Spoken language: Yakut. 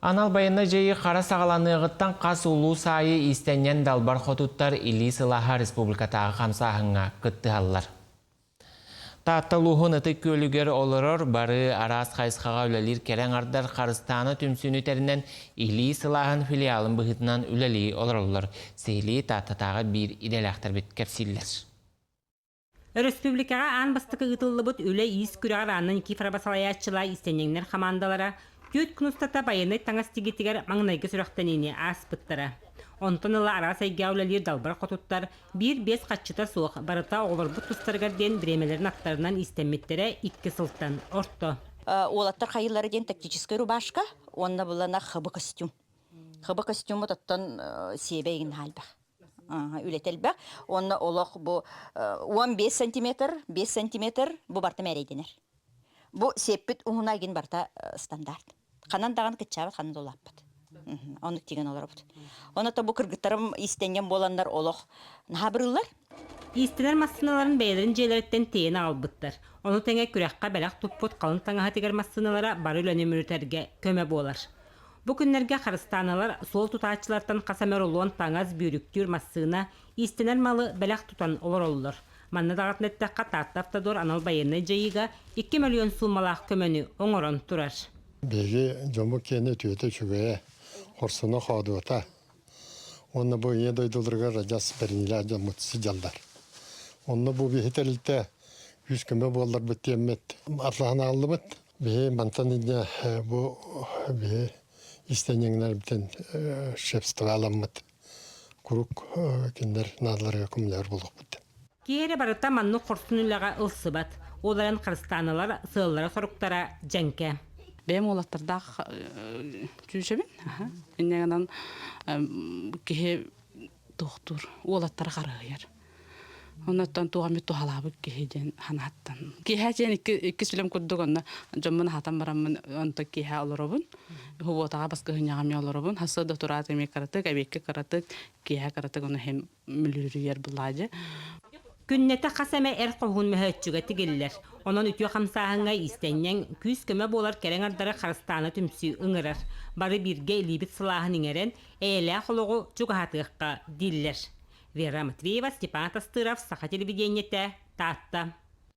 Анал байыаннай дьайыы хара саҕаланыаҕыттан хас улуус аайы иистэнньэн далбар хотуттар илии сылааһа республикатааҕы хамсааһыҥҥа кыттыһаллар. Таатта улууһун Ытык Күөлүгэр олорор бары араас хайысхаҕа үлэлиир кэрэ аҥардар Харыстаана түмсүүнү тэринэн илии сылааһын филиалын быһыытынан үлэлии олороллор. Сиһилии Тааттатааҕы биир идэлээхтэрбит кэпсииллэр. Өрөспүүбүлүкэҕэ аан бастакы ыытыллыбыт үлэ-иис күрэҕэр Анна Никифорова салайааччылаах иистэнньэҥнэр хамаандалара түөрт күн устата байыаннай таҥас тигиитигэр маҥнайгы сүрэхтэниини ааспыттара. Онтон ыла араас эйгэҕэ үлэлиир далбар хотуттар биир-биэс хаччыта суох, барыта оҕолорбут тустарыгар диэн бириэмэлэрин аттарынан иистэммиттэрэ икки сылтан орто. Уолаттар хайыылара диэн тактическай рубашка уонна булана хыбы костюм. Хыбы костюмут оттон сиэбэ игин хаалбах. Үлэтэ элбэх. Уонна олох бу 15 сантиметр, 5 сантиметр бу барта мээрэйдэнэр. Бу сиэппит уһуна игин барта стандарт. Ханан даҕаны кыччаабат, ханан да улааппат. Оннук тигэн олоробут. Онон бу кыргыттарым иистэнньэн буоланнар олох наһаа бырыллар. Иистэнэр массыыналарын бэйэлэрин дьиэлэриттэн тиэйэн аҕалбыттар. Ону тэҥэ күрэххэ бэлэх туппут халыҥ таҥаһа тигэр массыыналара бары үлэни үмүрүтэргэ көмө буолар. Бу күннэргэ Харыстааналар суол тутааччылартан хас эмэ рулон таҥас, бүүрүктүүр массыына, иистэнэр малы бэлэх тутан олороллор. Манна даҕатан эттэххэ, Таатта Автодор анал байыаннай дьайыыга 2 мөлүйүөн суумалаах көмөнү оҥорон турар. Биһиги дьоммут киэнэ үтүөтэ үчүгэйэ, хорсуна хоодуота. Уонна бу Ийэ дойдуларыгар адьас бэриниилээх дьоммут сылдьаллар. Онно бу биһи тэрилтэ күүс-көмө буолларбыт диэммит атлаһан ааллыбыт. Биһи мантан инньэ бу биһи истэнньэҥнэрбитин шефстволаммыт куруук кинилэр наадаларыгар көмөлөһөр буолуохпут. Киһи эрэ барыта маннык хорсун үлэҕэ ылсыбат. Ол эрэн Харыстааналар сыаллара-соруктара дьэҥкэ. Бэйэм уолаттардаах чүүчэбин. Инньэ гынан киһи туохтуур уолаттары харыһыйар. Оннуттан туох эмит туһалаабыт киһи диэн санааттан. Киэһэ диэн икки, икки сүлэм курдук онно дьоммун аһатан бараммын онто киэһэ олоробун. Хубуотаҕа баскыһынньаҕа эмиэ олоробун. Хасыа да тураат эмиэ кыратык, эбиэккэ кыратык, киэһэ кыратык ону иһин мүлүрүйэр былаадьы. Күннэтэ хас эмэ эр хоһуун мөһөөччүгэ тигиллэр. Онон үтүө хамсааһыҥҥа иистэнньэҥ, күүс-көмө буолар кэрэ аҥардары Харыстаана түмсүү ыҥырар. Бары бииргэ илиибит сылааһын иҥэрэн, эйэлээх олоҕу чугаһатыахха дииллэр. Вера Матвеева, Степан Тастыров, Саха телевидениетэ, Таатта.